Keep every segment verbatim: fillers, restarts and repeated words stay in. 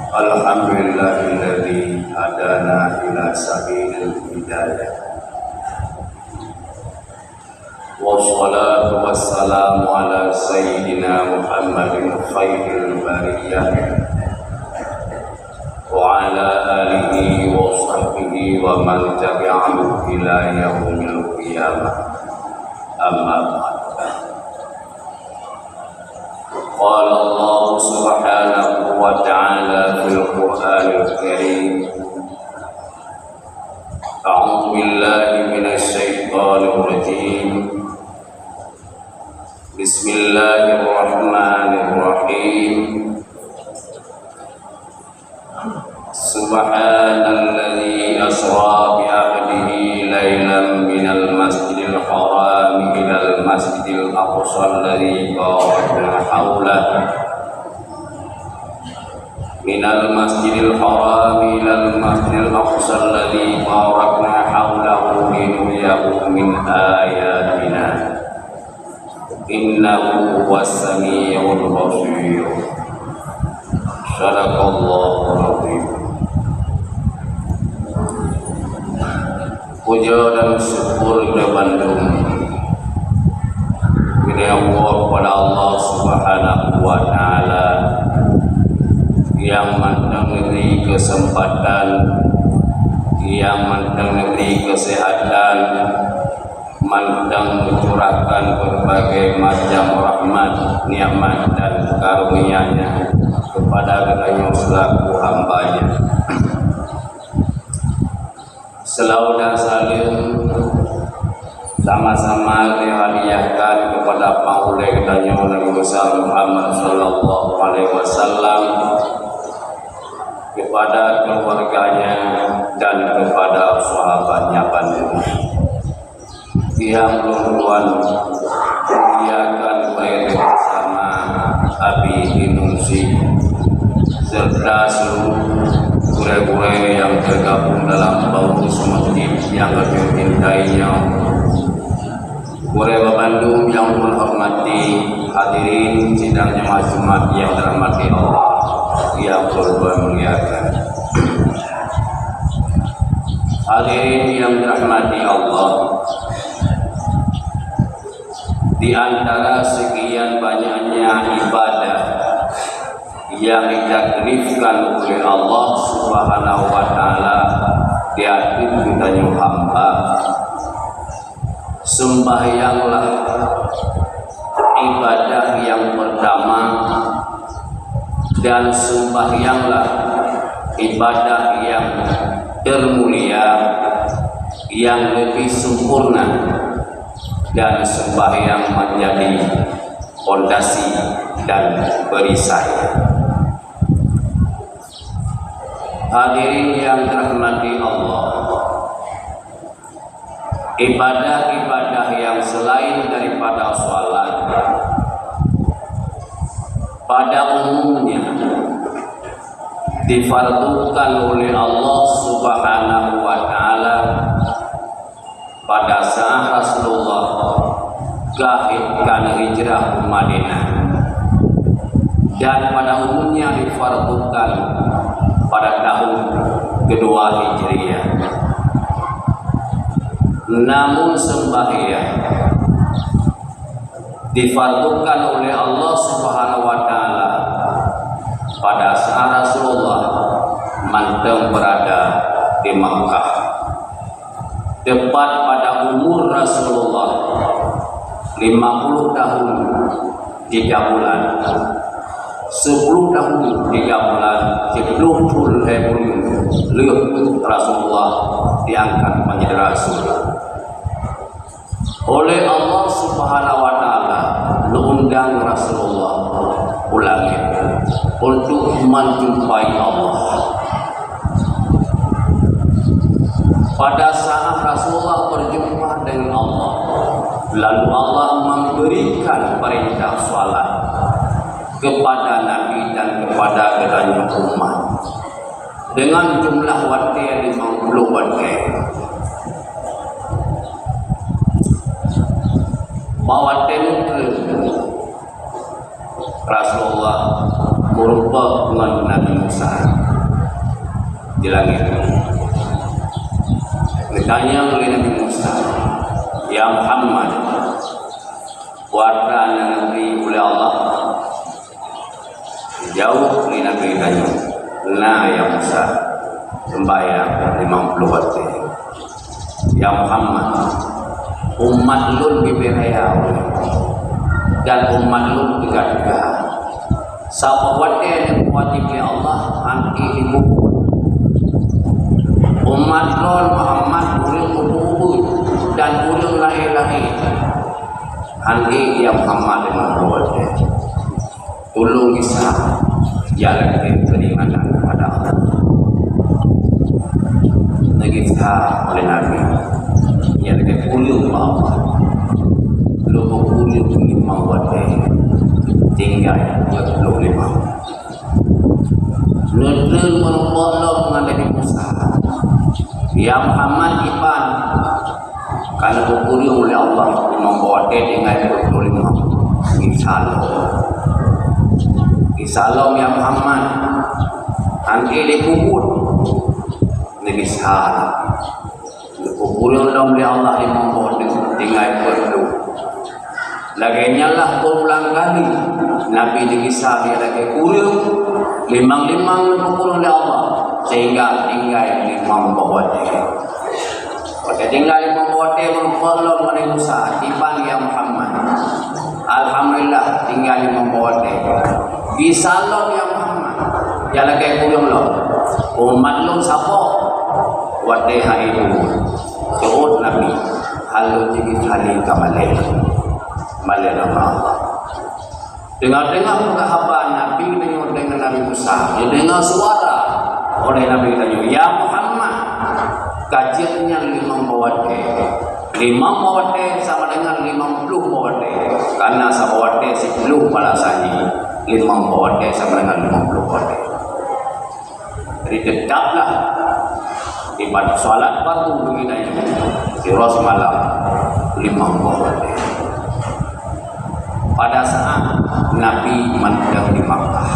Alhamdulillahilladzi hadana ila sabilil hidayah. Wassalatu wassalamu ala sayyidina Muhammadin khairil bariyah wa ala alihi wa sahbihi wa man tabi'ahu ila yaumil qiyamah. Amma ba'd. Qala Allah subhanahu wa ta'ala fil Qur'anil Karim. A'udzu billahi minasy syaithanir rajim. Bismillahirrahmanirrahim. Subhanalladzi asra bi 'abdihi lailan minal masjidil haram ilal masjidil aqsa alladzi barakna haulah. Minal masjidil haram ilal masjidil aqsa alladzi barakna haulahu linuriyahu min ayatina. Innahu huwas sami'ul basir. Sadaqallahul azim. Puja dan syukur keu bandum keu Allah, kepada Allah Subhanahu wa Ta'ala, nyang mantong neubri keuseumpatan, nyang mantong neubri keuseuhatan, mantong meucurahkan berbagai macam rahmat, nikmat dan karunia-Nya kepada geutanyoe selaku hamba-Nya. Seulaweuet dan saleuem sama-sama lé hadiahkan kepada Panghulée geutanyoe Nabi Besar Muhammad sallallahu alaihi wasallam, kepada keluarganya dan kepada sahabatnya bandum. Nyang lôn tuan muliakan bersama Abi Inungsi serta seluruh gurée-gurée nyang tergabung dalam pengurus masjid nyang kami cintai nyoe. Gurée bandum nyang lôn hormati, hadirin sidang jemaah Jumat nyang dirahmati Allah, nyang lôn tuan muliakan. Hadirin yang dirahmati Allah, di antara sekian banyaknya ibadah yang ditaklifkan oleh Allah Subhanahu wa Ta'ala di ateueh geutanyoe hamba, sembahyanglah ibadah yang pertama, dan sembahyanglah ibadah yang termulia, yang lebih sempurna, dan sembahyang menjadi fondasi dan perisai. Hadirin yang dirahmati Allah, ibadah-ibadah yang selain daripada salat pada umumnya difardukan oleh Allah Subhanahu wa Ta'ala pada saat Rasulullah ka, ka hijrah ke Madinah, dan pada umumnya difardukan pada tahun kedua Hijriah. Namun sembahyang difardukan oleh Allah Subhanahu wa Ta'ala pada saat Rasulullah mantong berada di Makkah. Tepat pada umur Rasulullah lima puluh tahun tiga bulan, sepuluh tahun tiga bulan, sepuluh thôn lhèe buleuen lheueh Rasulullah diangkat menjadi rasul. Oleh Allah Subhanahu wa Ta'ala, neuundang Rasulullah u langét untuk menjumpai Allah. Pada saat Rasulullah berjumpa dengan Allah, lalu Allah memberikan perintah salat kepada Nabi dan kepada geutanyoe umat dengan jumlah watèe limong ploh watèe. Bak watèe nyoe Rasulullah Meurumpok ngon Nabi Musa di langét. Geutanyong lé Nabi Musa, "Ya Muhammad, peue atra nyang neubri ulée Allah?" Jaweueb lé Nabi tanyoe, "Na, ya Musa, seumbahyang limong ploh watée." "Ya Muhammad, umat lôn geubri raya ulée, dan umat lôn teuga-teuga. Saboh watée nyang geuwajéb lé Allah hán ék jipeubuet. Umat lôn Muhammad ureuëng ubit-ubit dan ureuëng lahé-lahé, hán ék, ya Muhammad, limong ploh watée. Tulông gisa, jak lakée keuingat keupada Allah." Neugisa oleh Nabi, jak lakée kureueng bak Allah. Lôn kureueng limong watée, tinggai dua ploh limong. Neutreun meurumpok lom ngon Nabi Musa, "Ya Muhammad, iban ka neukureueng lé Allah limong boh watée tinggai dua ploh limong. Gisa lom. Gisa lom, ya Muhammad, hán ék lé peubuet." Neugisa lom. Neukureueng lom lé Allah limong boh watée tinggai dua ploh. Lagée nyan lah beurulang kali Nabi neugisa jak lakée kureueng, limong-limong neukureueng lé Allah, sehingga tinggai limong boh watée. Watée tinggai limong boh watée, meurumpok lom ngon Nabi Musa, "Iban, ya Muhammad, alhamdulillah, tinggai limong boh watée. Gisa lom, ya Muhammad, jak lakée kureueng lom. Umat lôn saboh watée hán ék peubuet." Seuôt Nabi, "Hán lôn jigisa lé ka malée. Malée lom Allah." Teungoh-teungoh peugah haba Nabi tanyoe deungon Nabi Musa, geudeungoe suara oleh Nabi tanyoe, "Ya Muhammad, ka jeuet nyan limong boh watée. Limong boh watée sama dengan limong ploh boh watée. Karena saboh watée siploh balasan jih, limong boh watée sama dengan limong ploh boh watée." Jadi, teutaplah ibadat salat fardu bagi tanyoe sidroe simalam limong boh watée. Pada saat Nabi mantong di Makkah,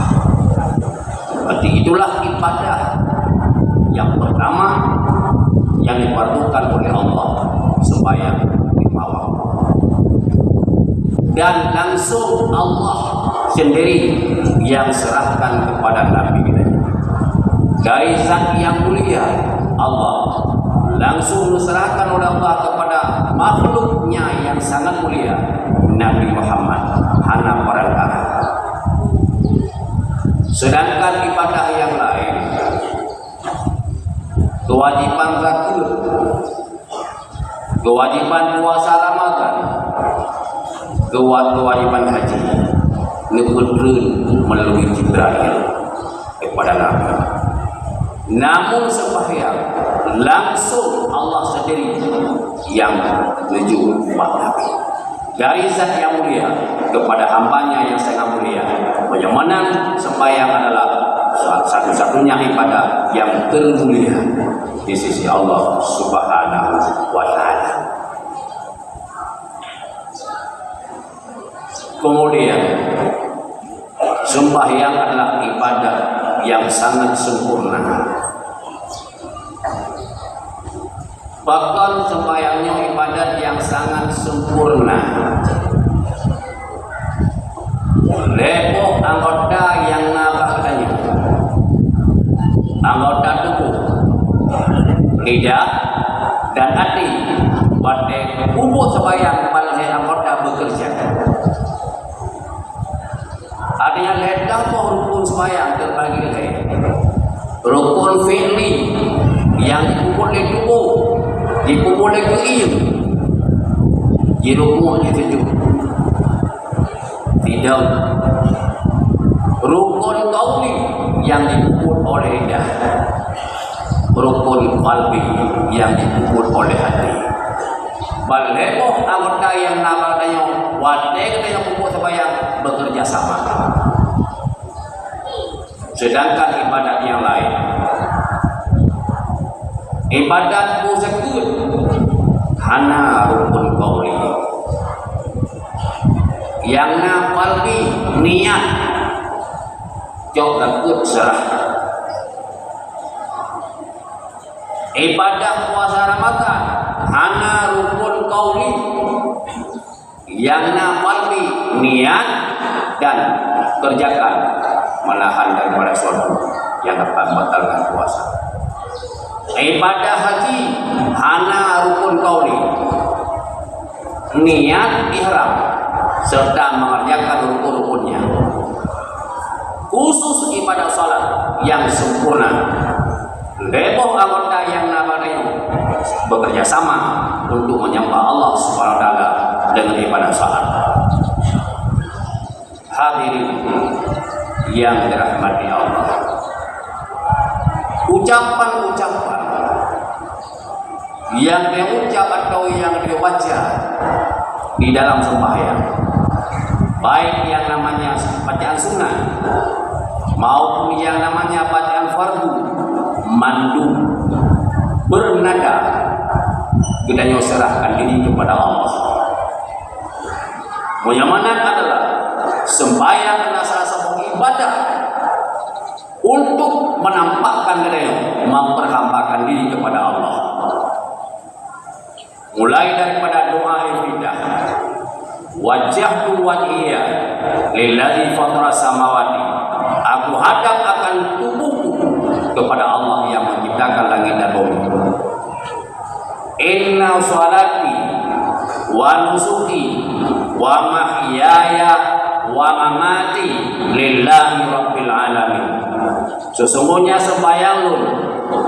berarti itulah ibadah yang pertama yang difardukan oleh Allah, sembahyang lima waktu. Dan langsung Allah sendiri yang serahkan kepada Nabi. Dari Zat yang mulia, Allah, langsung diserahkan oleh Allah kepada makhluk-Nya yang sangat mulia, Nabi Muhammad, hana peurantara. Sedangkan ibadah yang lain, kewajiban zakat, kewajiban puasa Ramadan, kewa-, kewajiban haji, neupeutreun melalui Jibril kepada Nabi. Namun sembahyang, langsung Allah sendiri yang menuju umat Nabi. Dari Zat yang mulia kepada hamba-Nya yang sangat mulia, meunyoe sembahyang adalah sa-, satu-satunya ibadah yang termulia di sisi Allah Subhanahu wa Ta'ala. Kemudian, sembahyang adalah ibadah yang sangat sempurna. Pakon sembahyang nyoe ibadat nyang sangat sempurna. Lhée boh anggota nyang na bak tanyoe, anggota tuboh, lidah, dan até, watée peubuet sembahyang ban lhée anggota beukeureuja. Artinya, lhée boh rukun sembahyang teubagi lhée. Rukun fi'li nyang jipeubuet lé tuboh, jipeubuet lé keuieng, jirukuk, jisujut, tidong. Rukun qauli nyang jipeubuet oleh lidah. Rukun qalbi nyang jipeubuet oleh até. Ban lhée boh anggota nyang na bak tanyoe, watée geutanyoe peubuet sembahyang, beukeureuja sama. Sedangkan ibadat nyang laén, ibadat peue zakeuet, hana rukun qauli. Nyang na qalbi, niat. Cok takut serah. Ibadah puasa Ramadan hana rukun qauli, nyang na qalbi, niat dan kerjakan, malahan daripada suatu yang dapat membatalkan puasa. Ibadah haji hana rukun qauli, niat ihram serta mengerjakan rukun-rukunnya. Khusus ibadah salat yang sempurna, lhèe boh anggota nyang na baroe bekerja sama untuk menyembah Allah Subhanahu wa Taala dengan ibadah salat. Hadirin yang dirahmati Allah, ucapan-ucapan yang diucap atau yang dibaca di dalam sembahyang, baik yang namanya bacaan sunat maupun yang namanya bacaan fardu, mandum beunada geutanyoe serahkan diri kepada Allah. Meunyoe meunan adalah sembahyang adalah salah satu ibadah untuk menampakkan diri, memperhambakan diri kepada Allah. Mulai daripada doa iftitah, "Wajjahtu wajhiya lilladzi fatara samawati." Aku hadap akan tubuhku kepada Allah yang menciptakan langit dan bumi. "Inna salati wa nusuki wa mahyaya wa mamati lillahi rabbil alamin." Sesungguhnya sembahyang lôn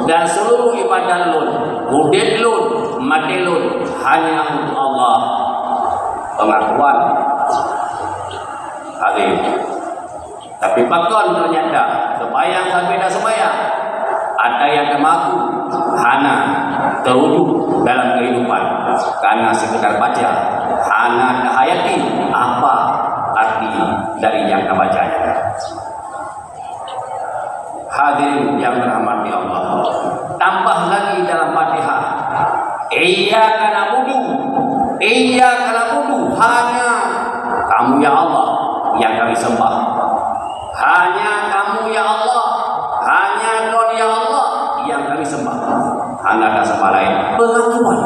dan seluruh ibadah lôn, udeb lôn, maté lôn hanya untuk Allah. Pengakuan. Hadirin. Tapi pakon ternyata sembahyang sampai dah sembahyang, ada yang teumaku hana teuwujud dalam kehidupan karena sekedar baca, hana tahayati apa arti dari yang terbacanya. Hadirin yang dirahmati Allah, tambah lagi dalam Fatihah, "Iyyaka na'budu, iyyaka na'budu," hanya Kamu ya Allah yang kami sembah. Hanya Kamu ya Allah, hanya Droe ya Allah yang kami sembah. Hana tasembah laén. Pengakuan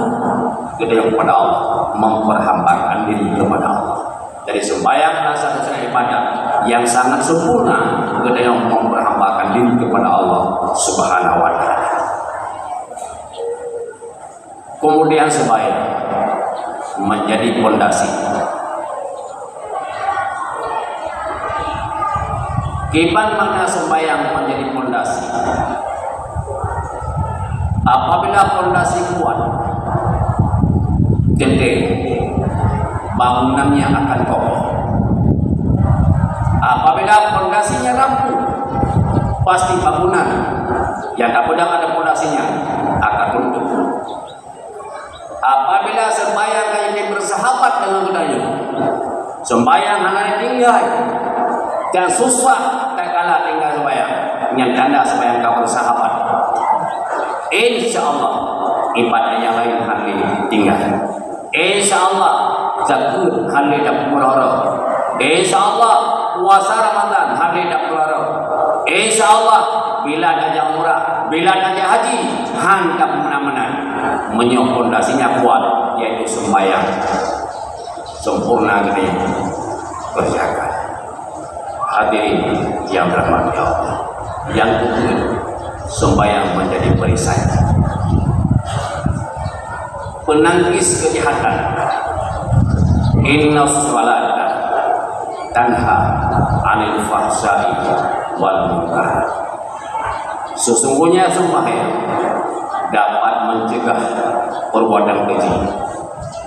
geutanyoe kepada Allah, memperhambakan diri kepada Allah. Jadi sembahyang adalah satu-satunya ibadah yang sangat sempurna geutanyoe memperhambakan diri kepada Allah Subhanahu wa Taala. Kemudian sembahyang menjadi pondasi. Kiban makna sembahyang menjadi pondasi? Apabila pondasi kuat, teuntèe bangunannya akan kokoh. Apabila pondasinya rapuh, pasti bangunan yang tapeudong atau pondasinya akan runtuh. Apabila sembahyang ka jadi bersahabat dengan geutanyoe, sembahyang hana ditinggai dan susah tatkala tinggai sembahyang, nyan tanda sembahyang ka bersahabat. Insya Allah, ibadah yang lain hana ditinggai. Insya Allah, zakeuet hana tapeurara. Insya Allah, puasa Ramadan hana tapeurara. Insya Allah, bila tajak umrah, bila tajak haji, hana meunan-meunan. Meunyoe pondasinya kuat, yaitu sembahyang sempurna geutanyoe kerjakan. Hadirin yang dirahmati Allah, yang keempat, sembahyang menjadi perisai, penangkis kejahatan. Inna salata tanha anil fahsai wal munkar. Sesungguhnya sembahyang dapat mencegah perbuatan keji,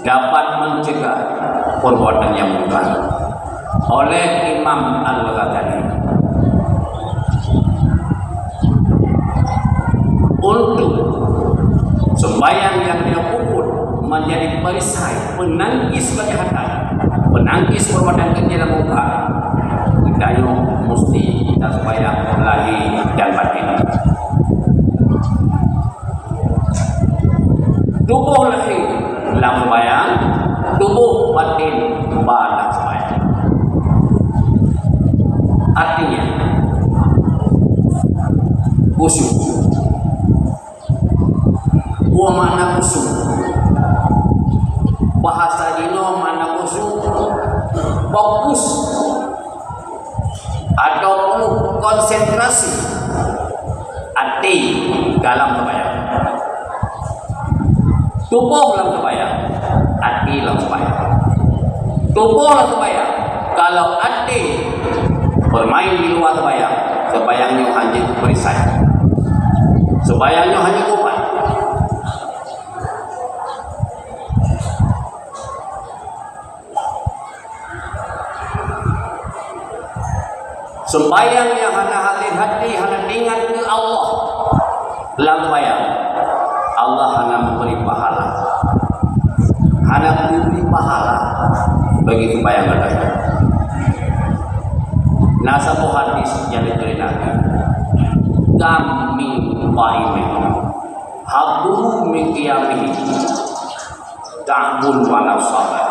dapat mencegah perbuatan yang mungkar. Oleh Imam Al-Ghazali, untuk sembahyang yang dia puput menjadi perisai, penangkis kejahatan, penangkis perbuatan keji dan mungkar, kita yang mesti kita sembahyang lahir dan batin. Tuboh lahé lam seumayang, tuboh batén ba lam seumayang. Artinya, Khusyuk. Peue makna khusyuk? Bahasa jinoe makna khusyuk, fokus ataupun konsentrasi até dalam seumayang. Tuboh lam seumayang, até lam seumayang. Tuboh lam seumayang, kalau até bermain di luwa seumayang, seumayang nyoe hana jeuet peuriksa. Seumayang nyoe hana jeuet ubat. Sembahyang nyang hana hati-hati, hana ingat keu Allah lam sembahyang, Allah hana memberi pahala. Hana memberi pahala bagi sembahyang gata nyan. Na saboh hadis nyang dibri Nabi, "Kam min qaimin, hadduhu min qiyamihi, ta'bun wa nasabah."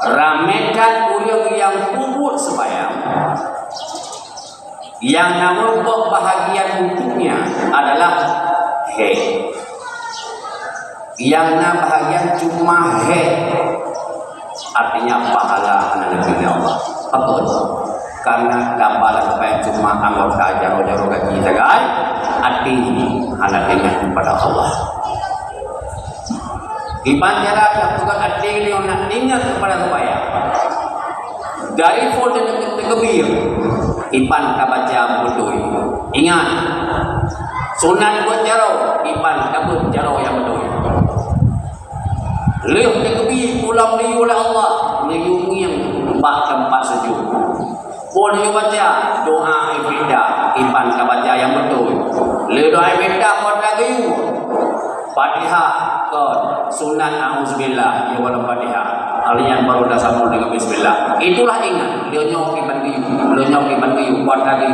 Ramèkan ureueng nyang peubuet sembahyang, nyang na meurumpok bahagian untuknya adalah hèk. Nyang na bahagian cuma hèk, artinya pahala hana leubeh lé Allah. Pakon? Karena dapat sampai cuma anggota jaroe-jaroe gaki sagai, até hana ingat kepada Allah. Kiban cara tapeugah até lé na ingat kepada sembahyang. Dari phon teukeubir, kiban tabaca beutôi. Ingat, sunat beuet jaroe, kiban tabeuet jaroe nyang beutôi. Lheueh teukeubir pulang neuyue lé Allah, neuyue ngieng bak teumpat sujud. Phon neuyue baca doa iftitah, kiban tabaca nyang beutôi. Lheueh doa iftitah phon tageuyue. Fatihah kon, sunat auzubillah, ya, walau Fatihah. Hal nyan baru tasambung dengan bismillah. Itulah ingat, lheueh nyoe kiban geuyue, lheueh nyoe kiban geuyue, kuat lagi.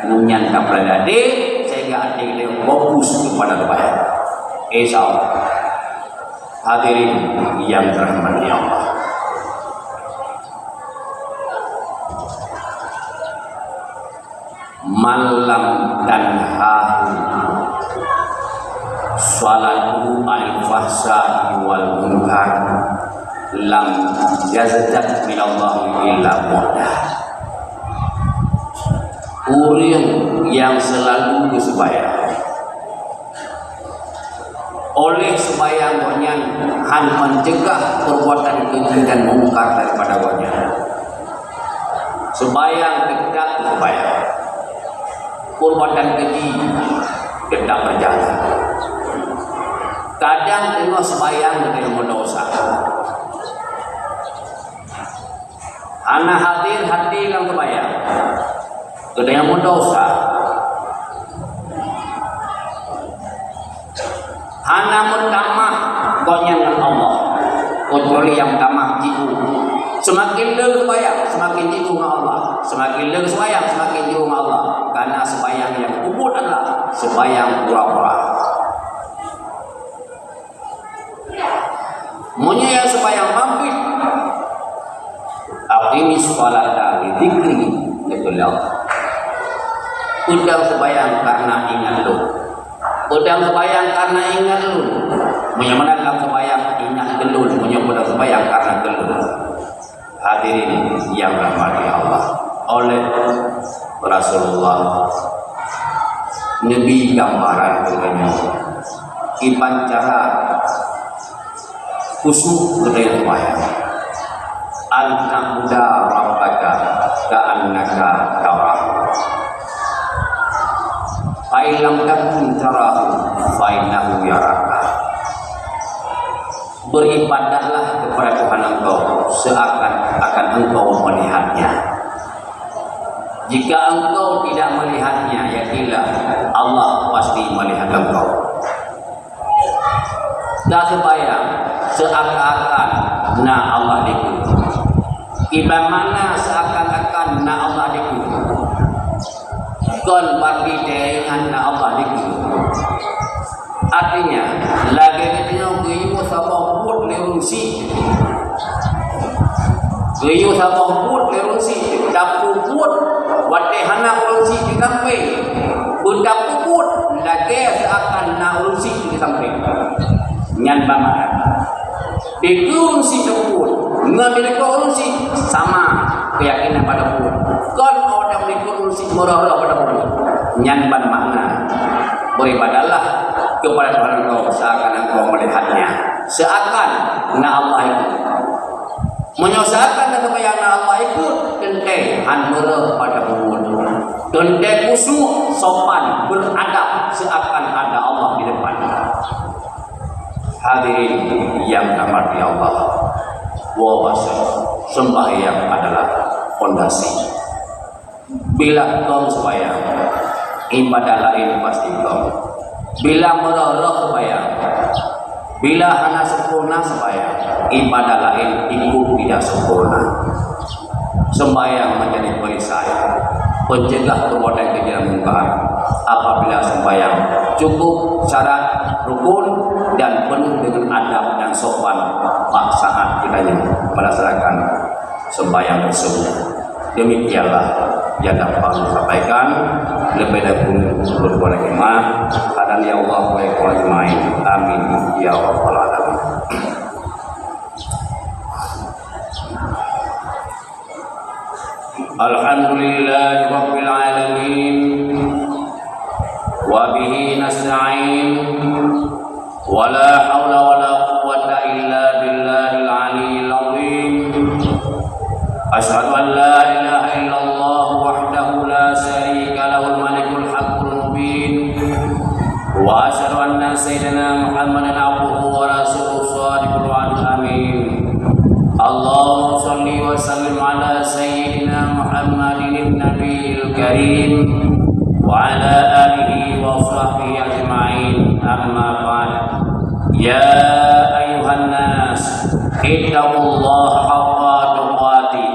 Nyan ka peulajari, sehingga até kita fokus kepada ibadah. Insya Allah. Hadirin yang dirahmati Allah. Man lam tanhahu salatuhu anil fahsya'i wal munkar, lam yazdad minallahi illa bu'da. Ureueng nyang seulalu geuseumbahyang, oleh seumayang gobnyan han mencegah perbuatan keji dan mungkar daripada gobnyan. Seumayang tetap seumayang, perbuatan keji tetap berjalan. Kadang teungoh seumayang geutanyoe meudosa. Hana hadir hati lam seumayang, geutanyoe meudosa. Hana meutamah gobnyan ngon Allah, kecuali nyang tamah jiôh. Seumaken le seumayang, seumaken jiôh ngon Allah. Seumaken le seumayang, seumaken jiôh ngon Allah. Karena seumayang nyang peubuet adalah seumayang pura-pura. Meunyoe nyang seumayang mambit, "Aqimis sholata li dzikri," kheun Allah. Peudong seumayang karena ingat Lôn. Peudong seumayang karena ingat Lôn. Meunyoe meunan lam seumayang ingat keu Lôn, meunyoe peudong seumayang karena keu Lôn. Hadirin yang dirahmati Allah, oleh Rasulullah neubi gambaran keu geutanyoe kiban cara khusyuk geutanyoe seumayang. "An ta'buda rabbaka ka'annaka tarahu. Fa in lam takun tarahu, fa innahu yaraka." Beribadatlah kepada Tuhan engkau seakan-akan engkau melihatnya. Jika engkau tidak melihatnya, yakinlah Allah pasti melihat engkau. Taseumayang seakan-akan na Allah dikeue. Kiban makna seakan-akan na Allah dikeue? Kon berarti teuingat na Allah dikeue. Artinya, lagèe geutanyoe geuyue saboh buet lé ureueng syiek. Geuyue saboh buet lé ureueng syiek, tapeubuet watèe hana ureueng syiek teukampé. Nyan ban makna. Dikeue ureueng syiek teupeue, ngon dikeue ureueng syiek sama keuyakinan bak teupeue. Kon oh dan dikeue ureueng syiek meurah-rah bak teupeue. Nyan ban makna, "Beribadahlah kepada Tuhan engkau seakan engkau melihat-Nya." Seakan na Allah itu. Meunyoe seakan na teubayang na Allah ikut, teuntèe han meureuh bak teupeue. Teuntèe khusyuk, sopan, beradab seakan ada Allah di depan. Hadirin yang dirahmati Allah, bahwasanya sembahyang adalah fondasi. Bila kong sembahyang, ibadah laén pasti kong. Bila meureuh-reuh sembahyang, bila hana sempurna sembahyang, ibadah laén ikut tidak sempurna. Sembahyang menjadi perisai, pencegah perbuatan keji dan mungkar. Apabila sembahyang cukup syarat rukun dan penuh dengan adab dan sopan, bak saat kita melaksanakan sembahyang tersebut. Demikianlah yang dapat kami sampaikan. Lebih dan kurang, mohon maaf. Hadanallahu wa iyyakum ajmain. Amin ya rabbal alamin. Alhamdulillahi rabbil alamin. Wa bihi nasta'in. Wa la haula wa la quwwata illa billahil aliyyil azim. Asyhadu an la ilaha illallah wahdahu la syarika lahul malikul haqqul mubin. Wa asyhadu anna sayyidana Muhammadan abduhu wa rasuluhu shadiqul wa'dil amin. Allahumma shalli wa sallim ala sayyidina Muhammadin nabiyil karim wa ala alihi wa sahbihi ajma'in. Amma ba'd. Ya ayyuhan nas, ittaqullaha haqqa tuqatih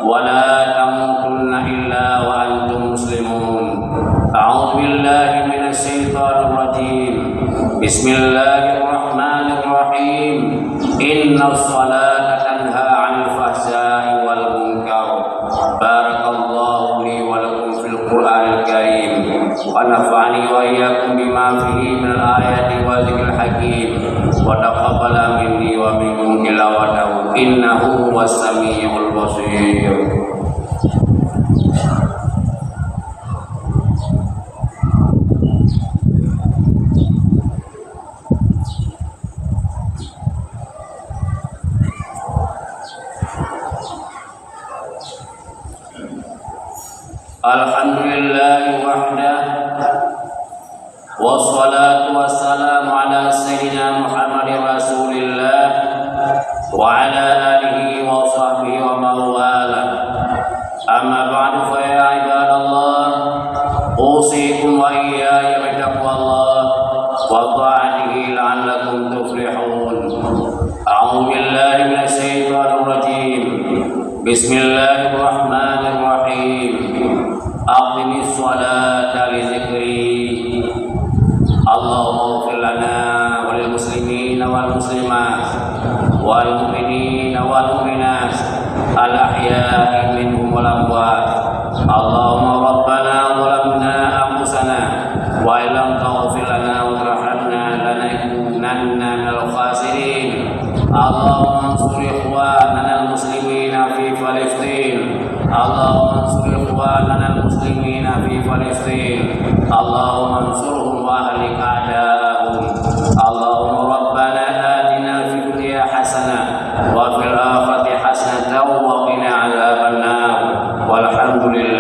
wa la tamutunna illa wa antum muslimun. A'udzu billahi minasy syaithanir rajim. Bismillahirrahmanirrahim. Innas salata tanha 'anil fahsya'i wal munkar. Barakallahu li wa lakum fil Qur'anil Karim. Wa nafa'ani wa iyyakum bima fihi minal ayati wa dzikril hakim. Wa taqabbala minni wa minkum tilawatahu. Innahu huwas samiul basir. Alhamdulillahi wahdah. Wassalatu wassalamu ala sayyidina Muhammadin Rasulillah wa ala alihi wa sahbihi wa man walah. Amma ba'du, fa ya ibadallah, usikum wa iyyaya bitaqwallah wa ta'atihi la'allakum tuflihun. A'udzu billahi minasy syaithanir rajim. Bismillahirrahmanirrahim. Aqimis sholata li dzikri. Allahumma ighfir lana wa lil muslimina wal muslimat wal mu'minina wal mu'minat al ahya'i minhum wal amwat. Allahumma rabbana zalamna anfusana wa illam taghfir lana wa tarhamna lanakunanna minal khasirin. Allahumma ansur ikhwanana al-muslimina fi Palestin. Allahumma ansur ikhwanana al-muslimina fi Palestin. Allahumma ansurhum wa ahlik a'da'ahum. Allahumma rabbana atina fid dunya hasanah wa fil akhirati hasanatan wa qina adzabannar. Walhamdulillah.